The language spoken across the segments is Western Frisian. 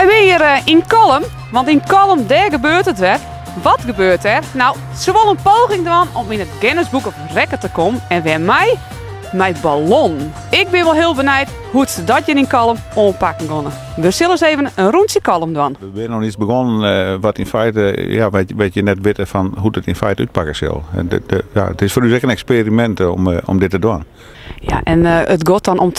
Wy binne hjir eh, yn Kollum, want yn Kollum dêr gebeurt it wer. Wat gebeurt der? Nou, se wolle in poging dwaan om yn it Guinness Book of Record te kommen en wêrmei? Mei ballon. Ik bin wol hiel benijd hoe't se dat hjir yn Kollum oanpakken geane. We sille ris even in rûntsje Kollum dwaan. We binne noch iets begonnen eh, wat yn feite, ja, wat je net witte fan hoe't it yn feite útpakke sil. En ja, it is foar ús ek in eksperimint eh, om dit te dwaan. Ja, en it giet dan om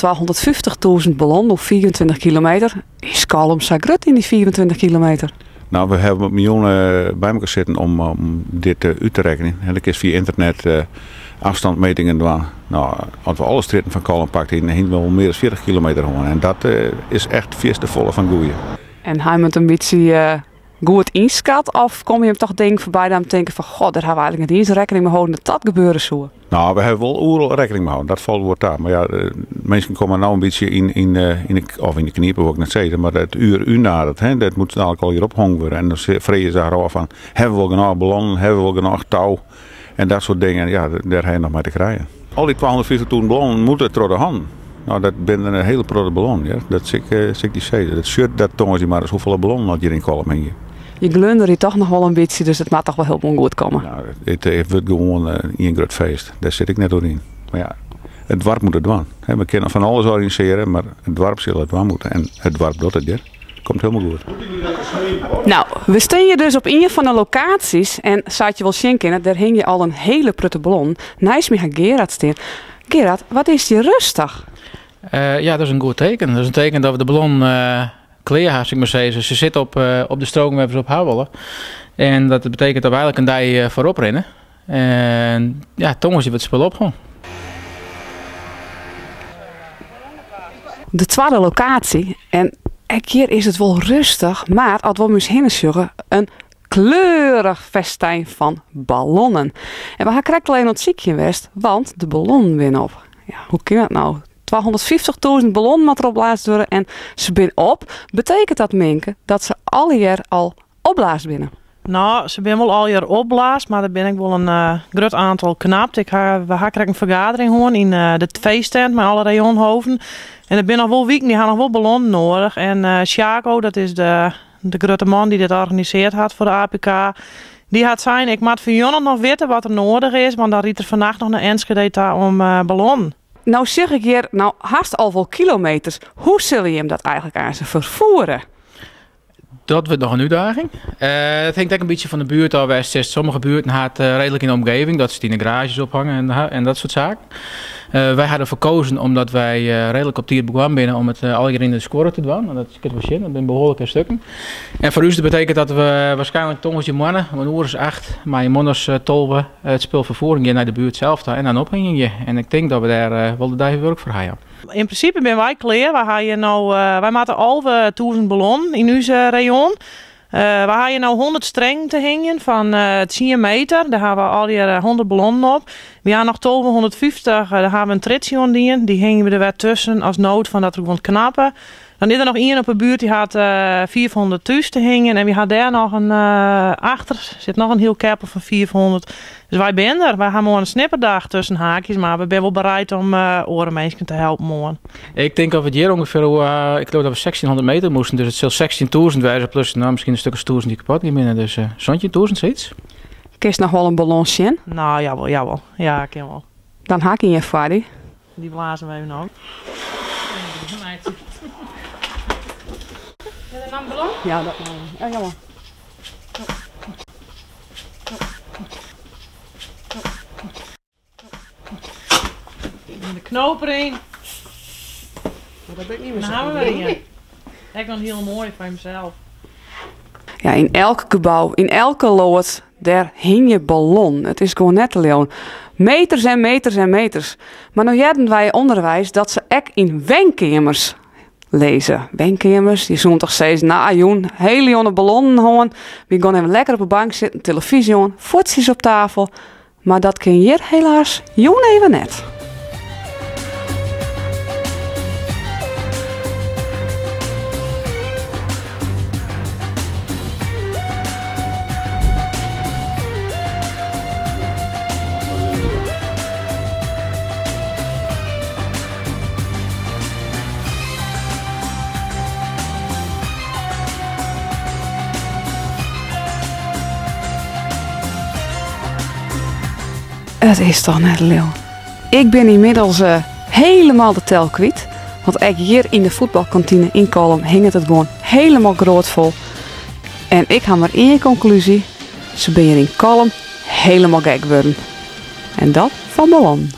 250.000 ballonnen oer 24 kilometer. Is Kollum sa grut yn dy 24 kilometer? Nou, we hawwe miljoenen by elkoar sitten om dit út te rekkenjen. En dat is fia ynternet afstandmetingen dwaan. Nou, as we alle strjitten fan Kollum pakt, dan hiene we wol mear as 40 kilometer hân. En dat is echt fierste folle fan goeie. En ha jim it in bytsje goed ynskat of komme jim toch dingen foarby dan tinke fan goh, dêr ha we eigentlik net iens rekkening mei holden dat dat gebeure soe? Nou, we hawwe wol oeral rekkening mei holden, dat falt wol ta. Mar ja, minsken komme no in bytsje yn de, of yn de knipe wol ik net sizze, mar it uur útnaderet, hè, dat moat dadelijk al hjir ophongen wurde. En dan freegje se har ôf fan, hawwe we wol genôch ballonnen, hawwe we wol genôch tou en dat soart dingen. Ja, dêr ha je noch mei te krijen. Al dy 250.000 ballonnen moatte troch de hannen. Nou, dat binne in hiele protte ballonnen, hear. Dat sil ik dy sizze. Dat sjocht dat tongersdei mar ris hoefolle ballonnen oft hjir yn Kollum hingje. Je glunderje toch noch wol in bytsje, dus it moat toch wol hielendal goed komme. Nou, it wurdt gewoan ien grut feest. Dêr sit ik net oer yn. Mar ja, it doarp moat it dwaan. We kinne fan alles organisearje, mar it doarp sil it dwaan moatte. En it doarp docht it hjir. Komt hielendal goed. Nou, we stean hjir dus op ien fan de lokaasjes en sa't je wol sjen kinne, dêr hingje al in hiele protte ballonnen. Neist my ha Gerard stean. Gerard, wat is it hjir rêstich? Ja, dat is in goed teken. Dat is in teken dat we de ballon klear ha, sil ik mar sizze. Se sit op de stroken wêr't we se op ha wolle. En dat betekent dat we eigentlik in dei foarop rinne. En ja, tongersdei wurdt it spul ophongen. De twadde lokaasje en ek hjir is it wol rêstich, mar as we om ús hinne sjogge, in kleurich festijn fan ballonnen. En we ha krekt al even oan it sykjen west, want de ballonnen binne op. Ja, hoe kin dat no? 250.000 ballonnen moat der opblaasd wurde en se binne op. Betekent dat, Minke, dat se allegear al opblaasd binne? Nou, se binne wol allegear opblaasd, mar der binne ek wol in grut oantal knapt. We ha krekt in fergadering hân yn de feesttent mei alle rayonhoofden. En der binne noch wol wiken, dy ha noch wol ballonnen noadich. En Sjaco, dat is de grutte man dy't dit organisearre hat foar de APK, dy hat sein, ik moat fan jûn noch witte wat der noadich is, want dan rydt er fannacht noch nei Enschede ta om ballonnen. Nou sjoch ik hjir no hast al wol kilometers. Hoe sille jim dat eigentlik aanst ferfiere? Dat wurdt noch in útdaging. It hinget ek in bytsje fan de buert ôf wêr'tst sitst. Sommige buerten ha it reedlik yn de omgeving, dat se it yn de garaazjes ophange en dat soart saken. Wy ha derfoar kozen omdat wy reedlik op tiid begûn binne om it allegear yn de skuorre te dwaan. En dat kinst wol sjen, dat binne behoarlike stukken. En foar ús dat betekent dat we waarskynlik tongersdeitemoarn om in oer as 8 mei in man as 12 it spul ferfieren gean nei de buert sels ta en dan ophingjen gean. En ik tink dat we dêr wol de dei wurk foar ha, ja. Yn prinsipe binne wy klear. Wy ha hjir no, wy moatte 11.000 ballonnen yn ús rayon. Wy ha hjir no 100 strengen te hingjen fan 10 meter. Dêr ha we allegear 100 ballonnen op. Wy ha noch 1250, dêr ha we in tritsje oan dien. Dy hingje we der wer tusken as nood fan dat der guon knappe. Dan is der noch ien op 'e buert dy hat 500 thús te hingjen. En wy ha dêr noch in achter, sit noch in hiel keppel fan 500. Dus wy binne der. Wy ha moarn in snipperdag tusken haakjes, mar we binne wol bereid om oare minsken te helpen moarn. Ik tink dat we hjir ûngefear oer, ik leau dat we 1600 meter moasten, dus it sil 16.000 wêze plus no, miskien in stik as 1000 dy't kapot gien binne, dus 17.000 sayts. Kinst noch wol in ballon sjen? Nou, jawol, jawol. Ja, kin wol. Dan ha ik ien foar dy. Dy blaze we even op. Ja, dat ja, jawol. De knoop deryn. Dat ben ik niet meer Dan zo ha we goed wer in. ien. Ek noch in hiel moai foar himsels. Ja, yn elk gebou, yn elke loads, dêr hingje ballonnen. It is gewoan net te leauwen. Meters en meters en meters. Mar no hearden wy ûnderweis dat se ek yn wenkeamers lizze. Wenkeamers, je soene toch sizze, nou jûn, hiele jûn ballonnen hân. Wy gean even lekker op de bank sitten, telefyzje oan, fuotsjes op tafel. Mar dat kin hjir helaas jûn even net. It is toch net leau. Ik bin ynmiddels eh, helemaal de tel kwyt. Want ek hjir yn de fuotbalkantine yn Kollum hinget it gewoan helemaal grôtfol. En ik ha mar ien konklúzje. Se binne hjir yn Kollum helemaal gek wurden. En dat fan ballonnen.